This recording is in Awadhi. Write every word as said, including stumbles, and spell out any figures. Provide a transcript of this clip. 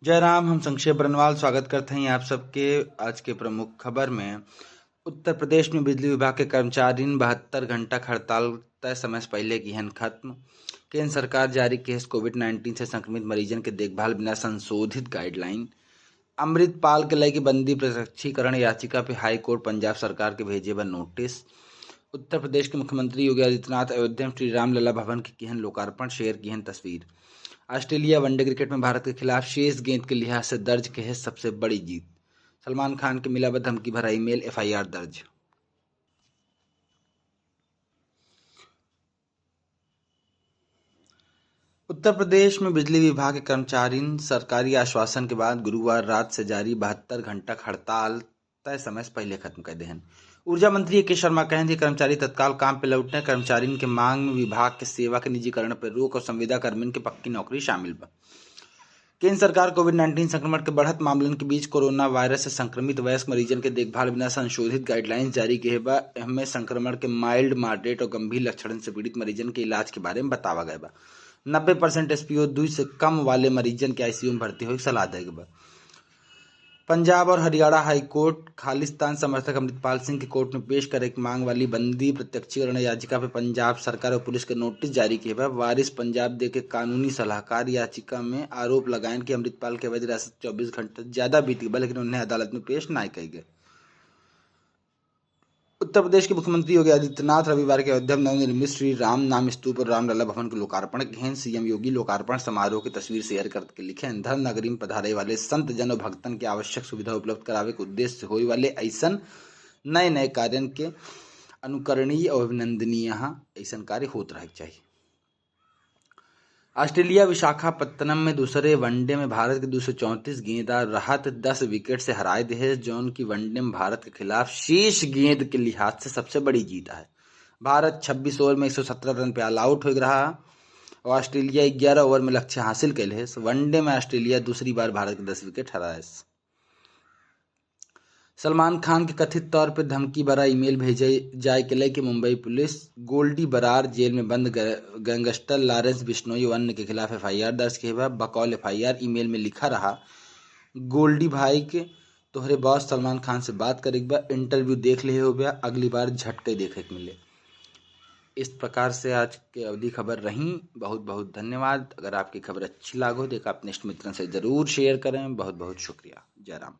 जय राम, हम संक्षेप बरनवाल स्वागत करत हई आप सबके। आज के प्रमुख खबर में, उत्तर प्रदेश में बिजली विभाग के कर्मचारिन बहत्तर घंटा के हड़ताल तय समय से पहिले किहन खत्म। केंद्र सरकार जारी किहस कोविड नाइन्टीन से संक्रमित मरीजन के देखभाल बिना संशोधित गाइडलाइन। अमृतपाल के लइके बंदी प्रत्यक्षीकरण याचिका पे हाई कोर्ट पंजाब सरकार के भेजे बा नोटिस। उत्तर प्रदेश के मुख्यमंत्री योगी आदित्यनाथ अयोध्या में श्री रामलला भवन के किहन लोकार्पण, शेयर किहन तस्वीर। ऑस्ट्रेलिया वनडे क्रिकेट में भारत के खिलाफ शेष गेंद के लिहाज से दर्ज किहस सबसे बड़ी जीत। सलमान खान के मिला बा धमकी भरा ईमेल, एफआईआर दर्ज। उत्तर प्रदेश में बिजली विभाग के कर्मचारिन सरकारी आश्वासन के बाद गुरुवार रात से जारी बहत्तर घंटा के हड़ताल तय समय से पहिले खत्म कर देहन। ऊर्जा मंत्री ए के शर्मा कहन कि कर्मचारी तत्काल काम पे लौटने, कर्मचारिन के मांग में विभाग के सेवा के निजीकरण पर रोक और संविदा कर्मिन के पक्की नौकरी शामिल बा। केंद्र सरकार कोविड नाइन्टीन संक्रमण के बढ़त मामलन के बीच कोरोना वायरस से संक्रमित वयस्क मरीजन के देखभाल बिना संशोधित गाइडलाइंस जारी किहे बा। एहमे संक्रमण के माइल्ड, मॉडरेट और गंभीर लक्षणन से पीड़ित मरीजन के इलाज के बारे में बतावा गए बा। नब्बे परसेंट एसपीओ दू से कम वाले मरीजन के आईसीयू में भर्ती होए के सलाह देगे बा। पंजाब और हरियाणा हाई कोर्ट खालिस्तान समर्थक अमृतपाल सिंह के कोर्ट में पेश करे के मांग वाली बंदी प्रत्यक्षीकरण याचिका पे पंजाब सरकार और पुलिस के नोटिस जारी किहे बा। वारिस पंजाब दे के कानूनी सलाहकार याचिका में आरोप लगायन कि अमृतपाल के अवैध हिरासत चउबीस घंटा ज्यादा बीत गए बा, लेकिन उन्हें अदालत में पेश नाय कई गए। उत्तर प्रदेश के मुख्यमंत्री योगी आदित्यनाथ रविवार के अयोध्या में नवनिर्मित श्री राम नाम स्तूप और रामलला भवन के लोकार्पण किहें। सीएम योगी लोकार्पण समारोह की तस्वीर शेयर करके लिखें, धर्म नगरी में पधारे वाले संत जन और भक्तन के आवश्यक सुविधा उपलब्ध करावे के उद्देश्य से होए वाले ऐसन नए नए कार्यन के अनुकरणीय और अभिनंदनीय ह। ऐसन कार्य होत रहे के चाहिए। ऑस्ट्रेलिया विशाखापत्तनम में दूसरे वनडे में भारत के दो सौ चौंतीस गेंद आ रहत दस विकेट से हराए देहे, जौन की वनडे में भारत के खिलाफ शेष गेंद के लिहाज से सबसे बड़ी जीत है। भारत छब्बीस ओवर में एक सौ सत्रह रन पे ऑल आउट हो रहा और ऑस्ट्रेलिया ग्यारह ओवर में लक्ष्य हासिल कैले है। वनडे में ऑस्ट्रेलिया दूसरी बार भारत के दस विकेट हराए। सलमान खान के कथित तौर पे धमकी भरा ईमेल भेजे जाए के लेके मुंबई पुलिस गोल्डी बरार जेल में बंद ग-, गैंगस्टर लॉरेंस बिश्नोई व अन्य के खिलाफ एफआईआर दर्ज किहे बा। बकौल एफआईआर ईमेल में लिखा रहा, "गोल्डी भाई के तोहरे बॉस सलमान खान से बात करे के बा, इंटरव्यू देख ले हो गया, अगली बार झटके देखे के मिले।" इस प्रकार से आज के अवधी खबर रही। बहुत बहुत धन्यवाद। अगर आपकी खबर अच्छी लागो तो एक आप नेक्स्ट मित्रन से जरूर शेयर करें। बहुत बहुत शुक्रिया। जय राम।